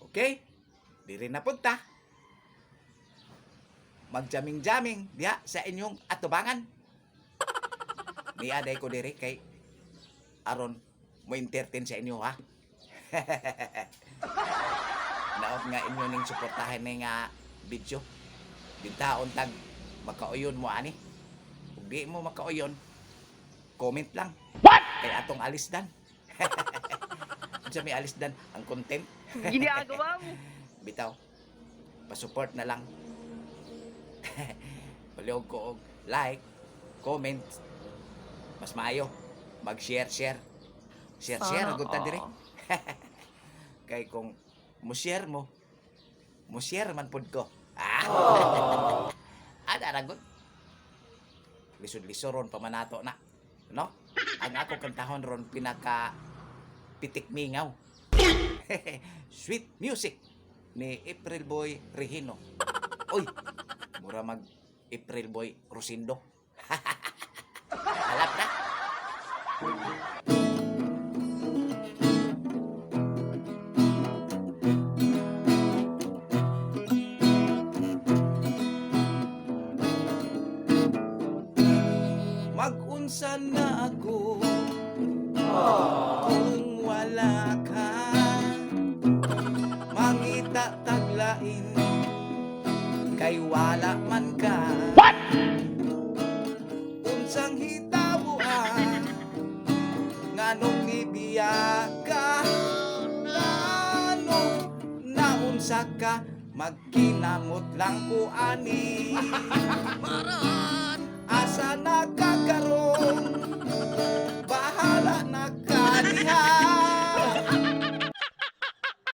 Okay? Diri na punta. Magjaming-jaming diha sa inyong atubangan. Niaday ko diri kay aron mo entertain sa inyo, ha. Naot nga inyo ning suportahan ni nga video. Bintaon tag makauyon mo ani. Kung di mo makauyon, comment lang. What? Kay atong alisdan. Unsa may alisdan ang content? Ginagawa mo. Bitaw. Pa-support na lang. Palihog ko og like, comment. Mas maayo mag-share, share. Share, share Sana gud ta diri. all. Kay kung mo share mo, mo share man pud ko. Ah. Ada ra gud. Lisod-lisod ron pa man nato na. No? Ang ako kantahon ron pinaka pitik mingaw. Sweet Music ni April Boy Regino. Uy, mura mag April Boy Rosindo. Halap na. Mag-unsa na ako kung wala ka. Mangita taglain kay wala man ka. What? Unsang hitabuan nganong nibiya ka? Plano naunsa ka, magkinamot lang ko ani. Asa na ka karon? Bahala na ka diha.